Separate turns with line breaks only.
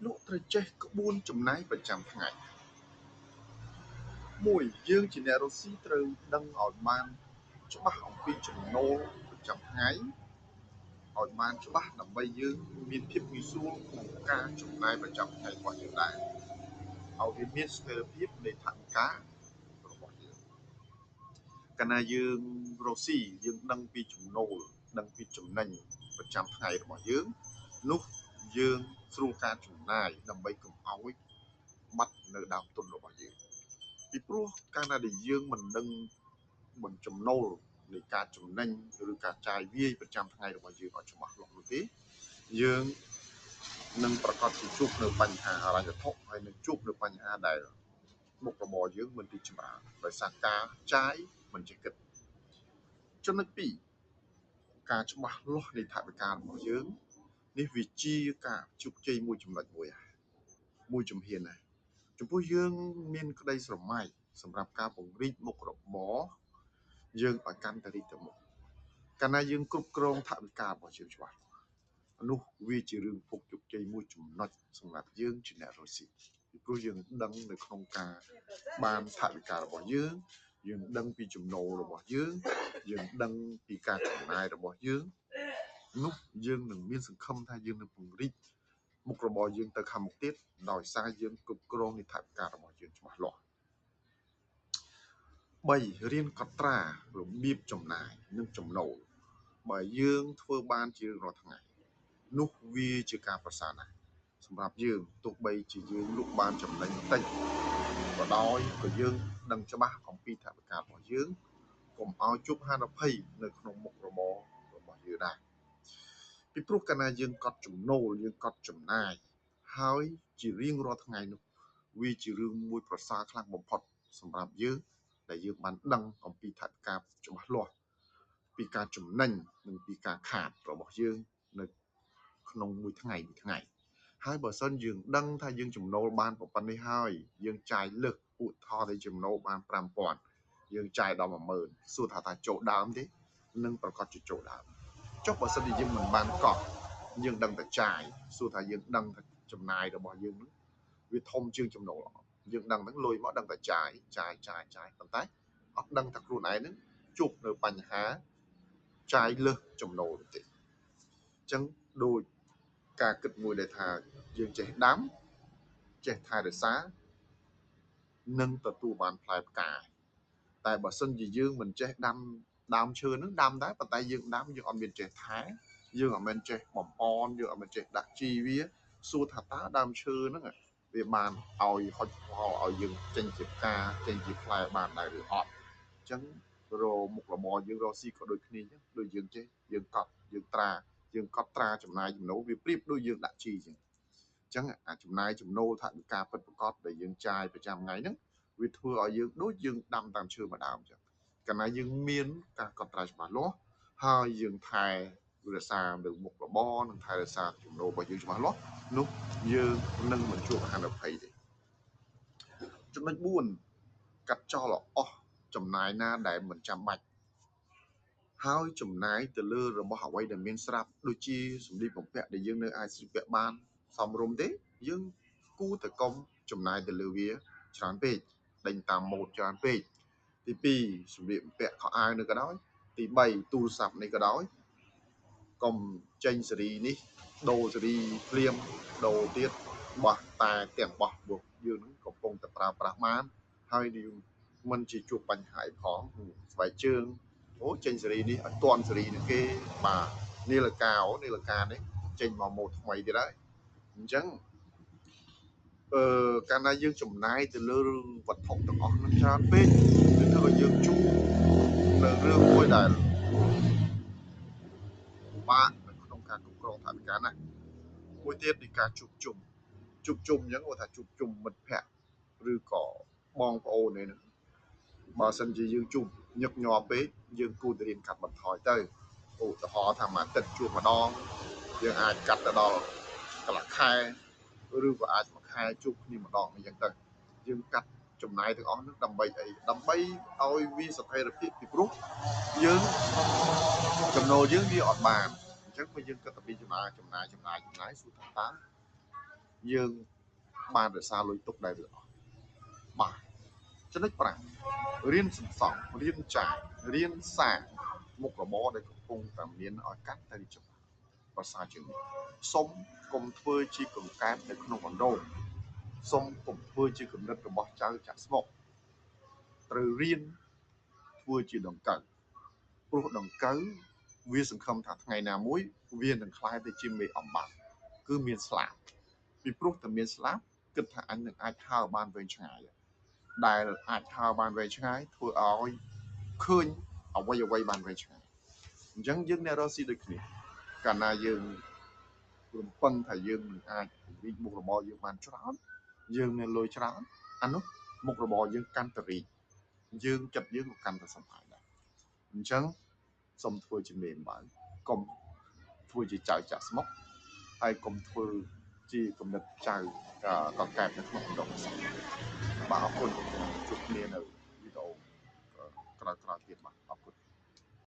អ្នកលក់ត្រូវចេះក្បួនចំណាយប្រចាំថ្ងៃមួយយើងជាអ្នករកស៊ីត្រូវដឹងឲ្យបានច្បាស់អំពីចំណូលប្រចាំថ្ងៃឲ្យបានច្បាស់ដើម្បីយើងមានភាពងាយស្រួលក្នុងការចំណាយប្រចាំថ្ងៃរបស់យើងដែរឲ្យវាមានស្ថិរភាពនៃថវិការបស់យើងកាលណាយើងរកស៊ីយើងដឹងពីចំណូលដឹងពីចំណេញប្រចាំថ្ងៃរបស់យើងនោះយើងស្រួលការចំណាយដើម្បីកុំឲ្យបាត់នៅដើមទុនរបស់យើងពីព្រោះកាលណាដែលយើងមិនដឹងមិនចំណូលនៃការចំណេញឬការចាយវាយប្រចាំថ្ងៃរបស់យើងឲ្យច្បាស់លាស់នោះទេយើងនឹងប្រកាសជាជួបនៅបញ្ហាហិរញ្ញវត្ថុហើយនឹងជួបនៅបញ្ហាដែលមុខរបរយើងមិនរីកចម្រើនដោយសារការចាយមិនចេះគិតចំណុច2ការច្បាស់លាស់នៃថវិការបស់យើងនេះវាជាការជោគជ័យមួយចំណុចមួយមួយជំហានណាចំពោះយើងមានក្តីស្រមៃសម្រាប់ការពង្រីកមុខរបរយើងឲ្យកាន់តែរីកទៅមុខកាលណាយើងគ្រប់គ្រងថវិការបស់យើងច្បាស់នោះវាជារឿងភោគជោគជ័យមួយចំណុចសម្រាប់យើងជាអ្នករកស៊ីពីព្រោះយើងដឹងនៅក្នុងការបានថវិការបស់យើងយើងដឹងពីចំណូលរបស់យើងយើងដឹងពីការចំណាយរបស់យើងនោះយើងនឹងមានសង្ឃឹមថាយើងនឹងពង្រីកមុខរបរយើងទៅខាងមុខទៀតដោយសារយើងគ្រប់គ្រងនៃថវិការបស់យើងច្បាស់លាស់3រៀនកត់ត្រារបៀបចំណាយនិងចំណូលបើយើងធ្វើបានជារៀងរាល់ថ្ងៃនោះវាជាការប្រសើរណាស់សម្រាប់យើងទោះបីជាយើងលក់បានចំណេញតិចក៏ដោយក៏យើងដឹងច្បាស់អំពីថវិការបស់យើងកុំឲ្យជួបហានិភ័យនៅក្នុងមុខរបររបស់យើងដែរពីព្រោះកាលណាយើងកត់ចំណូលយើងកត់ចំណាយហើយជារៀងរាល់ថ្ងៃនោះវាជារឿងមួយប្រសើរខ្លាំងបំផុតសម្រាប់យើងដែលយើងបានដឹងអំពីថវិកាច្បាស់លាស់ពីការចំណេញនិងពីការខាតរបស់យើងនៅក្នុងមួយថ្ងៃមួយថ្ងៃហើយបើសិនយើងដឹងថាយើងចំណូលបានប៉ុណ្ណេះហើយយើងចាយលើសឧទាហរណ៍ថាចំណូលបាន5000យើងចាយដល់10000សួរថាចូលដើមទេនឹងប្រកាសជាចូលដើមចុះបើសិនជាយើងមិនបានកត់យើងដឹងតែចាយសួរថាយើងដឹងថាចំណាយរបស់យើងនឹងវាធំជាងចំណូលយើងដឹងហ្នឹងលុយមកដឹងតែចាយចាយចាយចាយប៉ុន្តែអត់ដឹងថាខ្លួនឯងហ្នឹងជួបនៅបញ្ហាចាយលើសចំណូលទេអញ្ចឹងដូចការគិតមួយដែលថាយើងចេះដាំចេះថែរក្សានឹងទទួលបានផ្លែផ្កាតែបើសិនជាយើងមិនចេះដាំដើមឈើហ្នឹងដាំដែរប៉ុន្តែយើងដាំយើងអត់មានចេះថែយើងអត់មានចេះបំពន់យើងអត់មានចេះដាក់ជីវាសួរថាតើដើមឈើហ្នឹងវាបានឲ្យហុចផលឲ្យយើងចេញជាផ្កាចេញជាផ្លែបានដែរឬអត់អញ្ចឹងរមុខរបរយើងរកស៊ីក៏ដូចគ្នាអញ្ចឹងដូចយើងចេះយើងកត់យើងត្រាយើងកត់ត្រាចំណាយចំណូលវាប្រៀបដូចយើងដាក់ជីអញ្ចឹងអញ្ចឹងអាចំណាយចំណូលថវិកាពិតប្រាកដដែលយើងចាយប្រចាំថ្ងៃហ្នឹងវាធ្វើឲ្យយើងដូចយើងដាំតាមឈើមួយដើមអញ្ចឹងកាលណាយើងមានការកត់ត្រាច្បាស់លាស់ហើយយើងថែរក្សានៅមុខរបរនិងថែរក្សាចំណូលរបស់យើងច្បាស់លាស់នោះយើងនឹងមិនជួបហានិភ័យទេចំណុច4កាត់ចោលអស់ចំណាយណាដែលមិនចាំបាច់ហើយចំណាយទៅលើរបស់អ្វីដែលមានស្រាប់ដូចជាសម្លៀកបំពាក់ដែលយើងនៅអាចស្លៀកពាក់បានសមរម្យទេយើងគួរតែកុំចំណាយទៅលើវាច្រើនពេកដេញតាមម៉ូដច្រើនពេកទី2សម្លៀកបំពាក់ខោអាវនេះក៏ដោយទី3ទូរស័ព្ទនេះក៏ដោយកុំចេញសេរីនេះដូរសេរីភ្លាមដូរទៀតបោះតែទាំងបោះពួកយើងនឹងកំពុងតែប្រើប្រាស់បានហើយយើងមិនជាជួបបញ្ហាអីផងស្បែកជើងអូចេញសេរីនេះអត់ទាន់សេរីនេះគេបាទនីលកាអូនីលកានេះចេញមកម៉ូដថ្មីទៀតហើយអញ្ចឹងកាលណាយើងចំណាយទៅលើវត្ថុទាំងអស់នឹងច្រើនពេកវាធ្វើឲ្យយើងជួបនៅរឿងមួយដែលពិបាកនៅក្នុងការគ្រប់គ្រងថវិកាណាមួយទៀតនៃការជួបជុំជួបជុំអញ្ចឹងគាត់ថាជួបជុំមិត្តភ័ក្តិឬក៏បងប្អូននេះបើសិនជាយើងជួបញឹកញាប់ពេកយើងគួរតែរៀនកាត់បន្ថយទៅឧទាហរណ៍ថាមួយអាទិត្យជួបម្ដងយើងអាចកាត់ទៅដល់កន្លះខែឬក៏អាចមួយខែជួបគ្នាម្ដងអញ្ចឹងទៅយើងកាត់ចំណាយទាំងអស់នោះដើម្បីអីដើម្បីឲ្យវាស្ថិរភាពពីព្រោះយើងចំណូលយើងវាអត់បានអញ្ចឹងបើយើងគិតតែពីចំណាយចំណាយចំណាយចំណាយសួរថាតើ យើងបានរក្សាលុយទុកដែរឬអត់? បាទ ចំណុច5 រៀនសន្សំ រៀនចាយ រៀនសាងមុខរបរដែលកំពុងតែមានឲ្យកាន់តែរីកចម្រើនប្រសើរជាងនេះ។ សុំកុំធ្វើជាកង្កែបនៅក្នុងអណ្ដូង សុំកុំធ្វើជាគំនិតរបស់ចៅចាក់ស្មុក ត្រូវរៀនធ្វើជាដង្កូវ ព្រោះដង្កូវវាសង្ឃឹមថាថ្ងៃណាមួយវានឹងក្លាយទៅជាមេអំបៅ គឺមានស្លាប ពីព្រោះតែមានស្លាប គិតថាអញនឹងអាចហើរបានវែងឆ្ងាយ ដែលអាចហើរបានវែងឆ្ងាយ ធ្វើឲ្យឃើញអ្វីអ្វីបានវែងឆ្ងាយ។ អញ្ចឹងយើងអ្នករកស៊ីដូចគ្នា កាលណាយើងរំពឹងថាយើងនឹងអាចពង្រីកមុខរបរយើងបានច្រើន យើងមានលុយច្រើន អានោះមុខរបរយើងកាន់តែរីក យើងចិត្តយើងក៏កាន់តែសប្បាយដែរ។ អញ្ចឹងសូមធ្វើជាមេអំបៅ កុំធ្វើជាចៅចាក់ស្មុក ហើយកុំធ្វើជាគំនិតចៅកង្កែបនៅក្នុងអណ្ដូងសោះ។ បាទ អរគុណ ជួបគ្នានៅវីដេអូក្រោយៗទៀត។ បាទ។